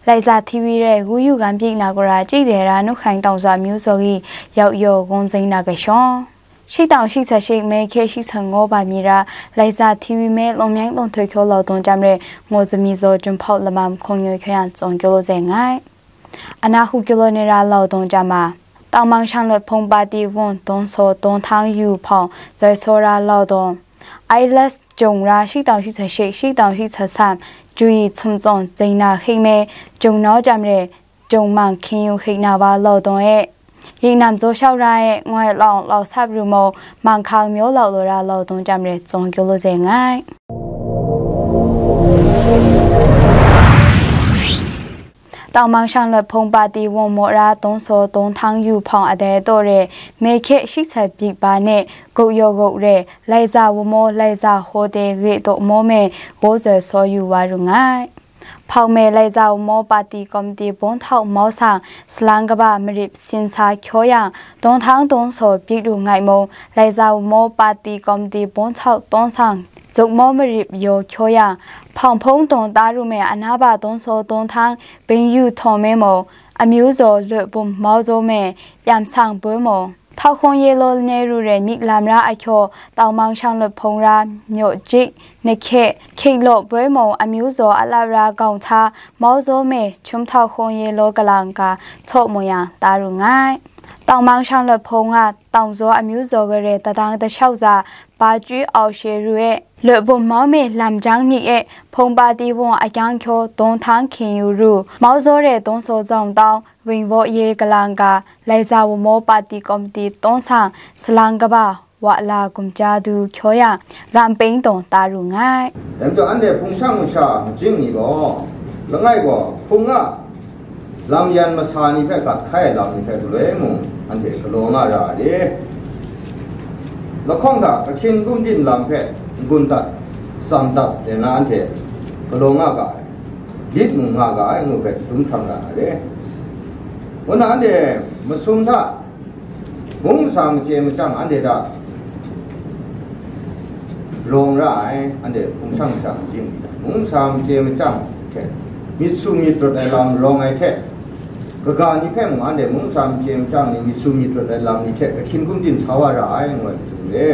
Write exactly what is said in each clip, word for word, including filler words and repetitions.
Laiza T V re gu yu gan pyi na gara chyi de ra nu hkaing tawng zwa myu zaw i yau yaw gong zeng na ga shawng. Shik tawng shik sa shik me hkye shik sa ngaw ba mi ra, Laiza T V me long myang tawng htoi hkyaw lau dawng jam re, ngo zami zaw jum hpau lamam hkawng nyoi hkyaw yang tsawng kyaw law zeng ai. Ana hu kyaw law ni ra lau dawng jam ma. Tawng mang shang lawt hpung pati wung dawng saw dawng htang yu hpawng zoi saw ra lau dawng. Ailas jung ra shik tawng shik sa shik, shik tawng shik sa sam, ju i hkum tsawng zeng na hkik me, jung nau jam re, jung mang hkying yu hkik na wa lau dawng e. Yik nam zaw shau ra e, ngoi lawng lau sap ru mau, mang hkang myaw lau law ra lau dawng jam re, tsawng kyaw law zeng ai. Tawng mang shang lawt hpung pati wung maw ra dawng saw dawng htang yu hpawng adai ataw re, me hkye shik sa bik ba ne, guk yaw guk re, laiza wu maw laiza hkaw de gre daw maw me, gaw zoi saw yu wa ru nga ai. Hpawng me laiza wu maw pati komiti bawng htau mau sang, salang kaba marip sin sa hkyaw yang, dawng htang dawng saw bik ru ngai mung, laiza wu maw pati komiti bawng htau dawng sang, zuk maw marip yaw hkyaw yang, hpawng hpawng dawng ta ru me, anaba dawng saw dawng htang, bing yu htawng me maw, amyu zaw lawt bum mau zaw me, yam sang boi maw, htau hkawng ye law ne ru re myit lam ra ahkyaw, tawng mang shang lawt hpung ra, myaw jik, nahkye, hkying law boi maw, amyu zaw a lap ra gawng hta, mau zaw me, hkyum htau hkawng ye law kalang ga, tsaw mu yang, ta ru nga ai. Tawng mang shang lawt hpung nga, tawng zaw amyu zaw gare, dadang dashau za, ba chywi au she ru e, lawt bum mau me lam jang myit e, hpung pati wung a kyang hkyaw dawng htang hkying yu ru, mau zaw re dawng saw zawng tawng, wing baw ye kalang ga, laiza wu maw pati komiti dawng sang, salang kaba, wa la gumja du hkyaw yang, lam peng dawng ta ru nga ai. Dai majaw anhte hpung shang masha majing ni gaw, langai gaw hpung a lam yan masa ni hpe gat hkai ai lam ni hpe galoi mung anhte galaw nga ra ai. Lahkawng hta kahkyin gumdin lam hpe n-gun dat, tsam dat de na anhte galaw nga ga ai, lit mung nga ga ai ngu hpe dum hkram ra ai. Ngu na anhte masum hta mung masa machye machyang anhte hta rawng ra ai, anhte hpung shang masha majing ni hta mung masa machye machyang hte myit su myit rawt ai lam rawng ai hte, kaga ni hpe mung anhte mung masa machye machyang ni myit su myit rawt ai lam ni hte kahkyin gumdin sa wa ra ai, ngu ai majaw re.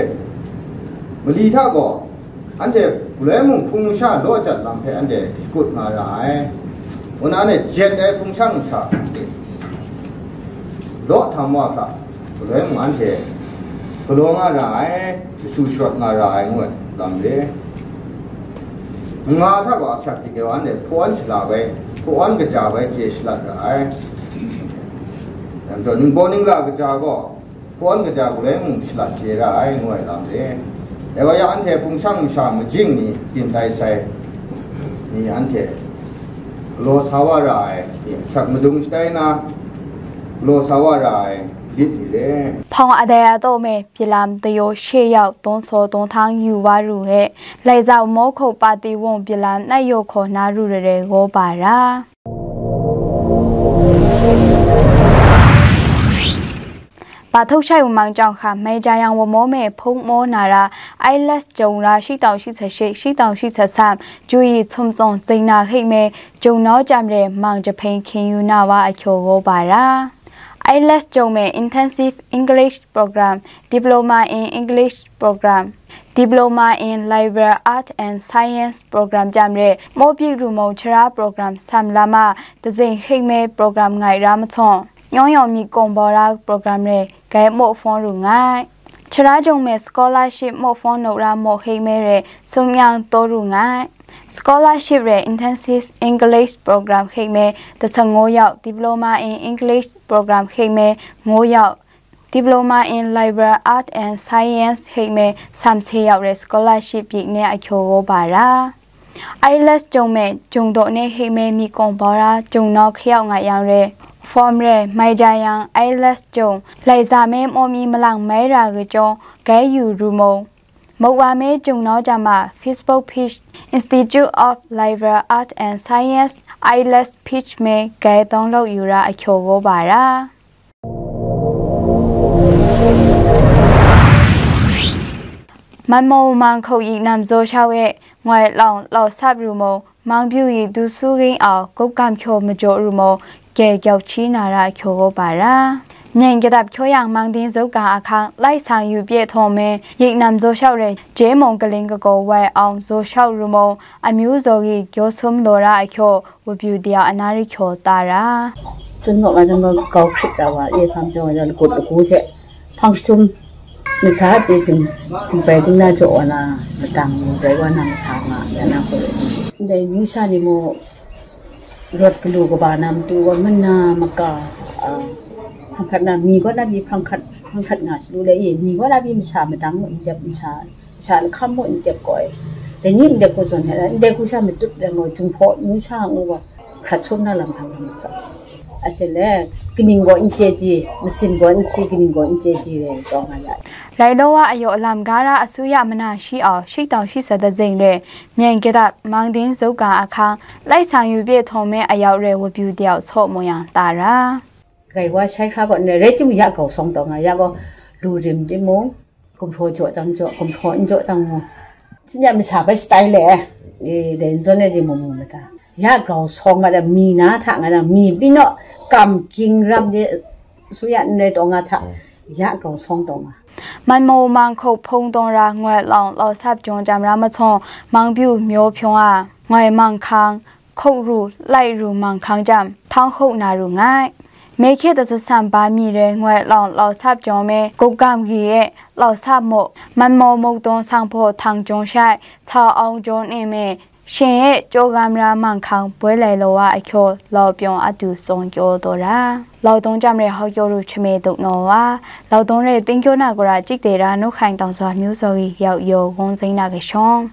Mali hta gaw, anhte galoi mung hpung masha law jat lam hpe anhte shakut nga ra ai. Ngu na anhte jet ai hpung shang masha law htam wa hkra, galoi mung anhte galaw nga ra ai, jasu shawt nga ra ai ngu ai lam re. Nga hta gaw ahkyak dik ai wa anhte hpawan shala bai, hpawan kaja bai chye shalat ra ai. Dai majaw ningbaw ningla kaja gaw, hpawan kaja galoi mung shalat chye ra ai, ngu ai lam re. Dai wa ya anhte hpung shang masha majing ni, byin tai sai ni anhte galaw sa wa ra ai, hkyat madung shatai na, galaw sa wa ra ai lit ni re. Hpawng adai ataw me, byi lam dayaw she yau, dawng saw dawng htang yu wa ru re, laiza wu maw hkaw pati wung byi lam nai yaw hkaw na ru re re gaw ba ra. Ba htaw shai wu mang chyawng hka, mai ja yang wa maw me hpung maw na ra, ailas jawng ra, shik tawng shik sa shik, shik tawng shik sa sam, ju i hkum tsawng zing na hkik me, jung nau jam re, mang jahpeng hkying yu na wa ahkyaw gaw ba ra. Ailas jawng me Intensive English Program, Diploma in English Program, Diploma in Liberal Art and Science Program jam re, maw byi ru mau chara program sam lam a, dazing hkik me program ngai ra mahtaw, yawng yawng myit kawng bau ra program re, gai maw hpawng ru nga ai. Chara jawng me scholarship maw hpawng naw ra maw hkik me re, sum yang taw ru nga ai. Scholarship re Intensive English Program hkik me, dasang ngo yau, Diploma in English Program hkik me, ngo yau, Diploma in Liberal Art and Science hkik me, sam se yau re scholarship yik ne ahkyaw gaw ba ra. Ailas jawng me, jung daw ne hkik me, myit kawng bau ra, jung nau hkayau ngai yang re, form re, mai ja yang, ailas jawng, laiza me maw mi malang mai ra kachyawng, gai yu ru mau. Mukwa me jung nau jam a, Facebook page, Institute of Liberal Art and Science, ailas page me, gai download yu ra ahkyaw gaw ba ra. Man maw mang hkau yik nam zaw shau e, ngoi lawng lau sap ru mau, Mangbyu i du su ging au, gup gam hkyaw majaw ru maw, gye gyau hti na ra hkyaw gaw ba ra. Myen gadap hkyaw yang, Mangdin zuk ga ahkang, lai sang yu pye htawng me, yik nam zaw shau re, je mung kaling kagaw wai awng zaw shau ru maw, amyu zaw gi gyaw sum law ra ahkyaw, wabyu daya a na ri hkyaw ta ra. Cun gaw nga cun gaw gau hkrit ra wa, e hpang jaw wa, lagut lagu hte hpang jahtum, masa pyi ting, tingpai ting na jaw wa na, matang rai wa na, masa nga ya na hku rai. Ndai amyu sha ni mung, rawt galu kaba na matu wa, mana maka, a, hpang hkat na, mi gaw na pyi hpang hkat, hpang hkat nga shalu le, e, mi gaw na pyi masa madang mung n jep, masa, masa lahkam mung n jep gaw e. Dai ni ndai hku zawn hte, ndai hku sha matut rai ngu, Jinghpaw amyu sha ngu gaw, hkrat sum na lam hkang lam sa. A sha le, kaning gaw n chye di, masin gaw n si, kaning gaw n chye di rai taw nga ya. Rai law wa, ayaw alam gara asuya mana shi au, shik tau shi sat da zing re, myen gadap, Mangdin zuk ga ahkang, lai sang yu pye htawng me ayau re, wabyu dayau saw mu yang ta ra. Gai wa shai hkra gaw n rai, rai timung, ya grau sawng taw nga, ya gaw lu rim timung, gumhpraw jaw jang jaw, gumhpraw n jaw jang mu. Cin ya masa bai shatai le, e, dai n zawn ai di mu mu mata. Ya grau sawng nga da, mi na hta nga da, mi binaw kam ging ram de, su ya n rai taw nga hta, ya grau sawng taw nga. Manmaw manghkuk hpung dawng ra ngoi lawng lau sap jawng jam ra masawng, Mangbyu myaw hpyawng a, ngoi manghkang, hkuk ru, lai ru manghkang jam, htang hkuk na ru ngai. Me hkye da zatsam ba mi re ngoi lawng lau sap jawng me, gup gam gi e lau sap mu, manmaw muk dawng sanghpaw htang jawng shai, tsau awng jawng ne me, shing e chyaw gam ra manghkang boi lai law wa ahkyaw, lau pyawng a du tsawng kyaw daw ra. Lau dawng jam re hau kyaw ru chame duk naw wa, lau dawng re ting kyaw na gara chik de ra nu hkaing tawng swa myu zaw i yau yaw gawng zing na kashawng.